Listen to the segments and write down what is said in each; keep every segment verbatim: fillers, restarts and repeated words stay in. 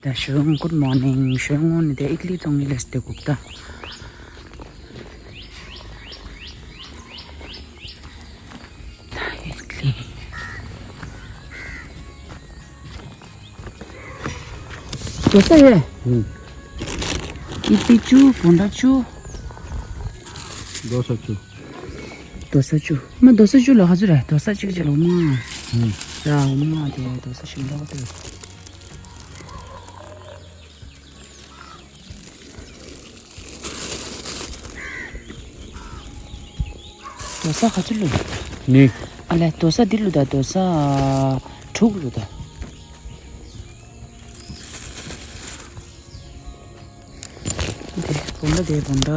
ད་ཞོ་ཡོང་། Good morning. ཞོ་ཡོང་ནི་དེ་ཨིད་ལི་བཙོང་ནི་ལས་དེ་གུག་ད། ད་ཨིད་ལི། རྡོ་ས་ཡོད། ཨུམ། ཨིད་ལི་བཅུ། བོང་ཌ་བཅུ། རྡོ་ས་བཅུ། རྡོ་ས་བཅུ། མ་རྡོ་ས་བཅུ་ལ་ག་ཚོད་རེད། རྡོ་ས་གཅིག་གཅིག་ལ་འོ་མ། ཨུམ། ར་འོ་མ་དེ་རྡོ་ས་ཞིམ་ལོག་དེ། རྡོ་ས་ག་ཚོད་ལོས། ནི། ཨ་ལས། རྡོ་ས་འདི་ལོས་ད། རྡོ་ས་དྲུག་ལོས་ད། དེ་བོང་ཌ། དེ་བོང་ཌ།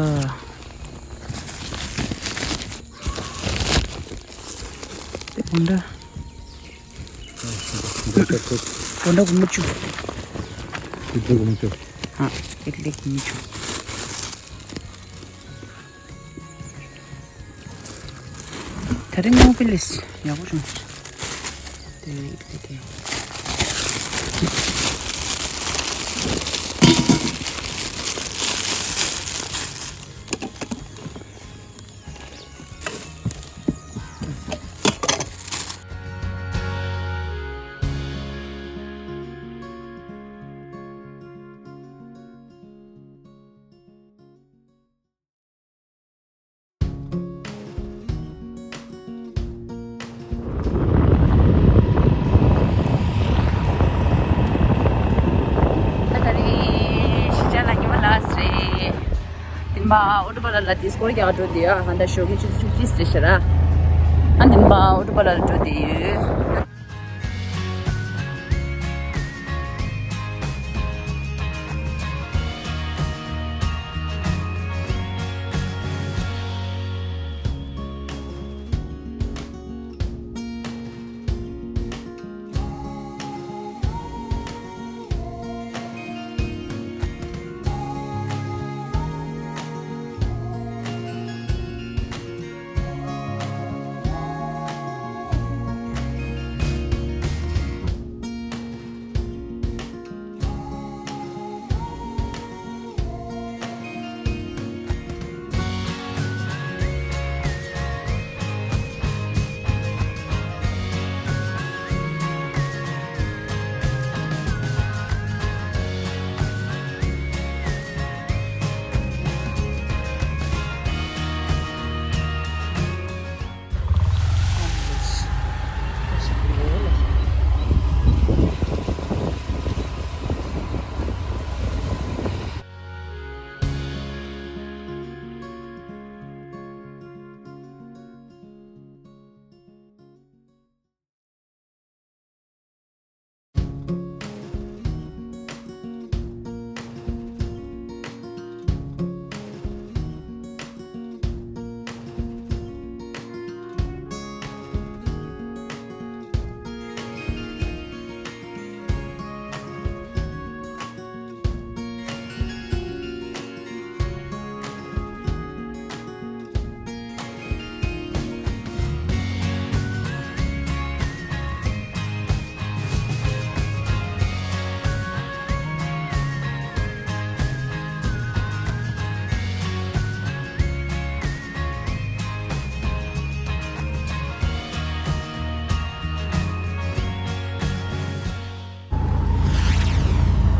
དེ་བོང་ཌ། བོང་ཌ་སྒོར་མོ་བཅུ། ཨིད་ལི་སྒོར་མོ་བཅུ། ཨ། ཨིད་ལི་སྒོར་མོ་བཅུ། ད་རིང་སྔོ་པི་ལིས་ཡག་པོ་བྱུང་། དེ་ཨིད་ལི་དེ། ད་ད་རེས་གཞིས་ཆགས་ལ་ཉི་མ་ལ་སི་རེད། དེ་མ་ཨོ་ཊོ་པ་ལ་ལ་དིས་སྐོར་རྒྱག་འགྲོ་དེ་ཡོད། ཨ་ད་ཞོགས་ཀྱི་ཆུ་ཚོད་བཅུ་གཅིག་རེད་ཤག་ར། ཨ་དེ་མ་ཨོ་ཊོ་པ་ལ་ལ་འགྲོ་དེ་ཡོད།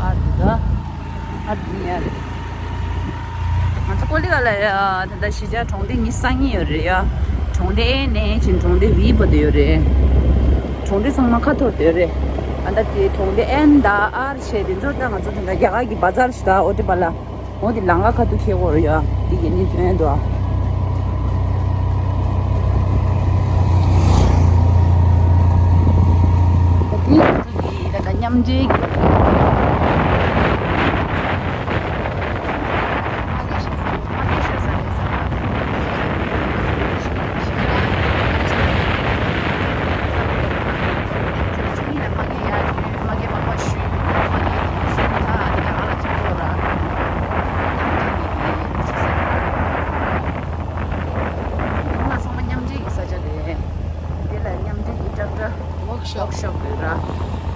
ཨ་འདི་ད། ཨ་འདི་ཡ་རེད། ང་ཚོ་ཀོ་ལི་ག་ལ་ཡ་ད་ལྟ་གཞིས་ཆགས་གྲོང་སྡེ་ཉི་ཤུ་རྩ་གཉིས་ཡོད་རེད་ཡ། གྲོང་སྡེ་ནས་ཅིང་གྲོང་སྡེ་བི་བར་དུ་ཡོད་རེད། གྲོང་སྡེ་ཚང་མ་ཁ་ཐོར་དུ་ཡོད་རེད། ཨ་ད་དེ་གྲོང་སྡེ་ཨེན་དང་ཨར་བྱས་དེ་ཚོ་ད་ང་ཚོ་ད་ལྟ་རྒྱ་གར་གྱི་བ་ཛར་ཞིག་ད་ཨོ་ཏི་པ་ལ། འོ་དེ་ལམ་ཁ་ཁ་ཐུག་ཁེལ་བོར་ཡོད། དེ་གི་ནི་ཐོན་འདུག་ད་དེ་ང་ཚོ་གི་ད་ལྟ་མཉམ་འབྲེལ་གྱི་ང་ཚང་མ་མཉམ་འབྲེལ་གྱི་ས་ཆ་རེད། དེ་ལ་མཉམ་འབྲེལ་གྱི་ཊེག་ཊར་ཝོག་ཤོབ་ཡོད་ར།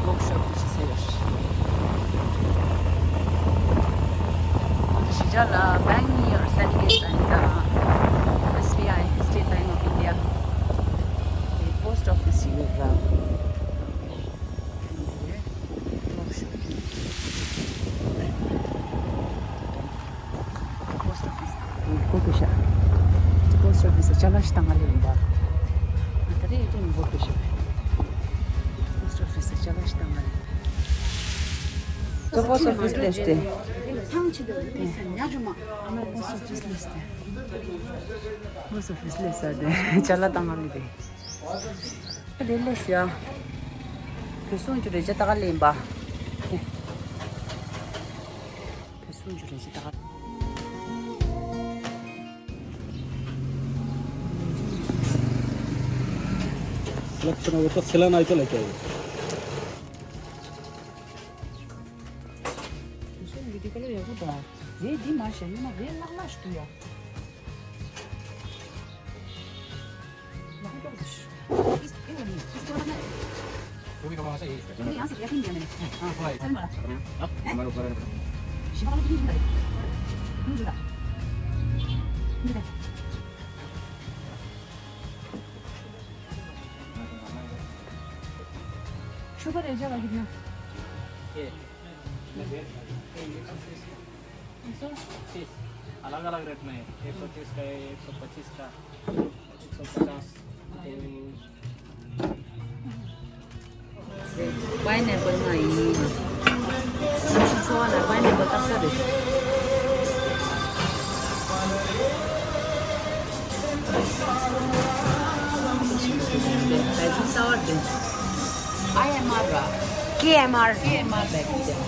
ཝོག་ཤོབ་དེ་ཅི་ཟེར་ཡོད། ལ་bank ནི་ཡོད། Syndicate Bank དང་S B I, State Bank of India. དེ་post office ཞིག་ཡོད་ར། post office ཁོ་ཁོ་ཤ། post office ལ་ཅ་ལག་ཞིག་བཏང་ག་སླེབས་ཡིན་པ། ད་རེས་ཨེ་ཊི་ཨེམ་ཁོ་ཁོ་ཤ། post office ལ་ཅ་ལག་ཞིག་བཏང་ག་སླེབས། post office སླེབས་ཏེ། post office སླེབས་ཏེ། post office སླེབས་ས་དེ་ཅ་ལག་བཏང་ག་སླེབས་ཏེ། དེ་ལས་ཡ། བོད་སོང་རྒྱུ་རེ་ཅ་ད་ག་ལེན་པ། བོད་སོང་རྒྱུ་རེ་ཅ་ད་ག सिलेक्शन हो तो सिला नहीं तो लेके आइए। བོད་སོང་རྒྱུ་དེ་ཀ་ལ་ཡག་པོ་ད། རེད་འདི་མ་ཤེས་ཡིན་ན་རེད་ལག་ལག་ཞིག་འདུག་ཡ། ཤུ་གར་རེ་བྱ་བ་ཞིག་ཡོད། अलग अलग रेट में है। एक सौ तीस का है, एक सौ पच्चीस का, एक सौ पचास। पाइनएप्पल ང་ཡིན། ཚོ་བ་ལ་पाइनएप्पल དག་ས་རེད། ད་ཅི་ས་བ་རེད། I M R ར། K M R K M R བེག་ཅན།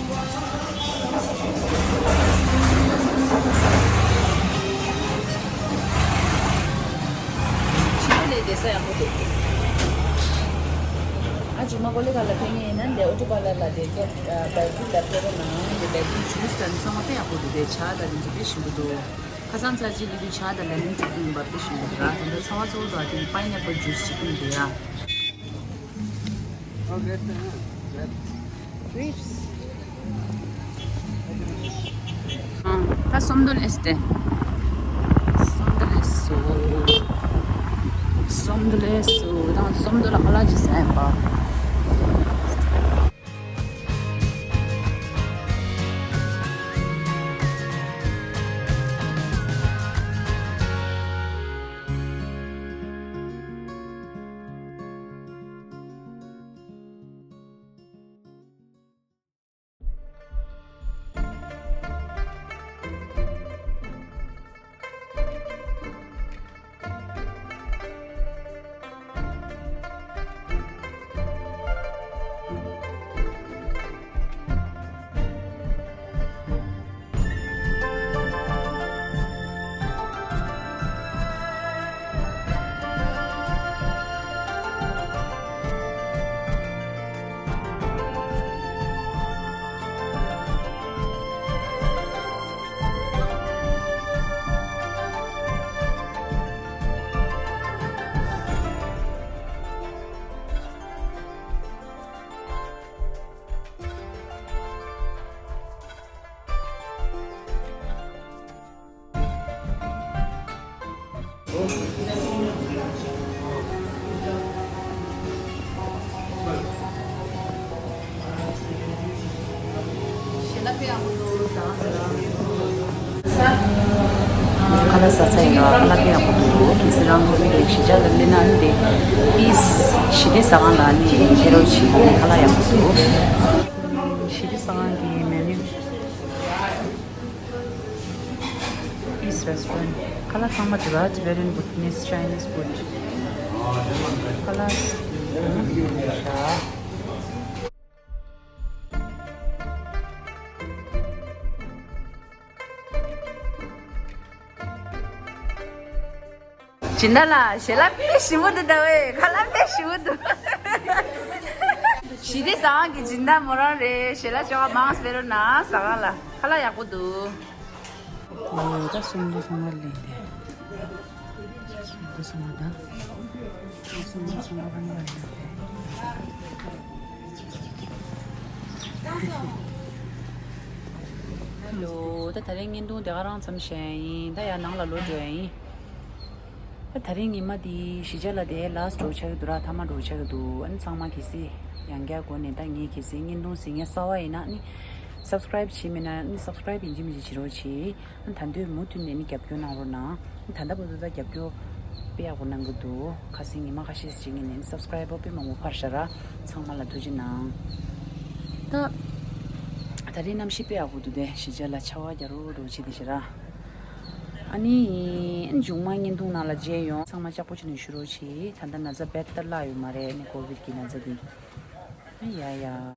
ཕྱི་ལོགས་ལས་བསྡད་ས་ཡག་པོ་འདུག་ཨ་ཅུ་མ་གོ་ལེ་ག་ལ་ཕེབས་ངེས་ཡིན་ན་འདི་ཨོ་ཊོ་པ་ལར་ལ་བསྡད་སྐབས་བེག་ལ་ཕེབས་རོགས་གནང་། འདི་བེག་ཇུས་དང་ཚང་མ་དཔེ་ཡག་པོ་འདུག་དེ་ཇ་དང་དེ་ཚོ་དཔེ་ཞིམ་པོ་འདུག་ཁ་སང་ཚར་གཅིག་ལི་དུ་ཇ་དང་ལེ་མོན་ཇུས་ཡིན་པ་དཔེ་ཞིམ་པོ་འདུག་ད་ལྟ་ཚ་བ་གཙོ་བོ་དང་དེ་ནི་པའི་ནེ་པལ་ཇུས་ཅིག་ཡིན་འདུག་ཡ། ཨ། ད་སོམ་དོ་ལེས་ཏེ། སོམ་དོ་ལེས་སོ། སོམ་དོ་ལེས་སོ། ད་སོམ་དོ་ལ་ཁ་ལག་ཅིག་ཟ་ཡིན་པ། ཁ་ལག་ཟ་ཚར་ཡིན་ལ་ཁ་ལག་དཔེ་ཡག་པོ་འདུག་གལ་སྲིད་རང་ཚོ་ནི་གཞིས་ཆགས་ལ་སླེབས་ན་ནི་དེ་ཨིས་ཞི་བདེ་ཟ་ཁང་ལ་ནི་ཕེབས་རོགས་བྱེད། ཁ་ལག་ཡག་པོ་འདུག་ཞི་བདེ་ཟ་ཁང་གི་མེ་ནུ། East Restaurant. ཁ་ལག་ཚང་མ་འདི་ར། Tibetan food, Chinese food. ཁ་ལག་ཤ། སྦྱིན་བདག་ལགས། ཞལ་ལག་དཔེ་ཞིམ་པོ་འདུག་ད་བས། ཁ་ལག་དཔེ་ཞིམ་པོ་འདུག་ཞི་བདེ་ཟ་ཁང་གི་སྦྱིན་བདག་མོ་རང་རེད། ཞལ་ལག་ཅོག་མང་སྤེལ་རོགས་གནང་། ཟ་ཁང་ལ་ཁ་ལག་ཡག་པོ་འདུག་ཨོ་ད་སོམ་དོ་སོམ་དོ་ལེན་ཏེ། སོམ་དོ་སོམ་དོ་ད། སོམ་དོ་སོམ་དོ་ལེན་ཏེ། ལོ། ད་དེ་རིང་བརྙན་ཐུང་དེ་ག་རང་ཙམ་བཤད་ཡིན། ད་ཡར་ནང་ལ་ལོག་འགྲོ་ཡ་ཡིན། ད་དེ་རིང་ཉི་མ་འདི་གཞིས་ཆགས་ལ་དེ་ལཱ་སི་ཊི་འགྲོ་ཆགས་ཀྱི་འདུག་ར། མཐའ་མ་འགྲོ་ཆགས་ཀྱི་འདུག་ཨ་ནི་ཚང་མ་གལ་སྲིད་ཡང་བསྐྱར་སྒོ་ནས་ད་ངས་གལ་སྲིད་བརྙན་ཐུང་གཟིགས་མཁན་གསར་པ་ཡིན་ན་ནི་སབ་སི་ཀ་རའིབ་བྱས་མེད་ན་ནི་སབ་སི་ཀ་རའིབ་ཡིན་གཅིག་མིན་གཅིག་བྱེད་རོགས་བྱེད། ཨ་ནི་ད་འདོད་མུ་མཐུད་ནས་ནི་རྒྱབ་སྐྱོར་གནང་རོགས་གནང་། ཨ་ནི་ད་ལྟ་བར་དུ་ད་རྒྱབ་སྐྱོར་དཔེ་ཡག་པོ་གནང་གི་འདུག་ཁ་སང་ཉི་མ་ཁ་ཤས་ཤིག་ནས་ནི་སབ་སི་ཀ་རའིབ་པར་དཔེ་མང་པོ་འཕར་ཤག་ར། ཚང་མ་ལ་ཐུགས་རྗེ་གནང་། ད་ད་རེས་གནམ་གཤིས་དཔེ་ཡག་པོ་འདུག་དེ་གཞིས་ཆགས་ལ་ཆར་པ་རྒྱག་རོགས་རོགས་བྱེད་དེ་ཤག་ར། ཨ་ནི་མཇུག་མ་བརྙན་ཐུང་ནང་ལ་མཇལ་ཡོང་། ཚང་མ་ལྕགས་པོ་བྱས་ནས་བཞུགས་རོགས་བྱེད། ད་ལྟ་ན་ཚ་རྦད་དེ་བརླག་ཡོད་མ་རེད། ཨ་ནི་ཀོ་བིད་ཀྱི་ན་ཚ་འདི། ཨ་ཡ་ཡ།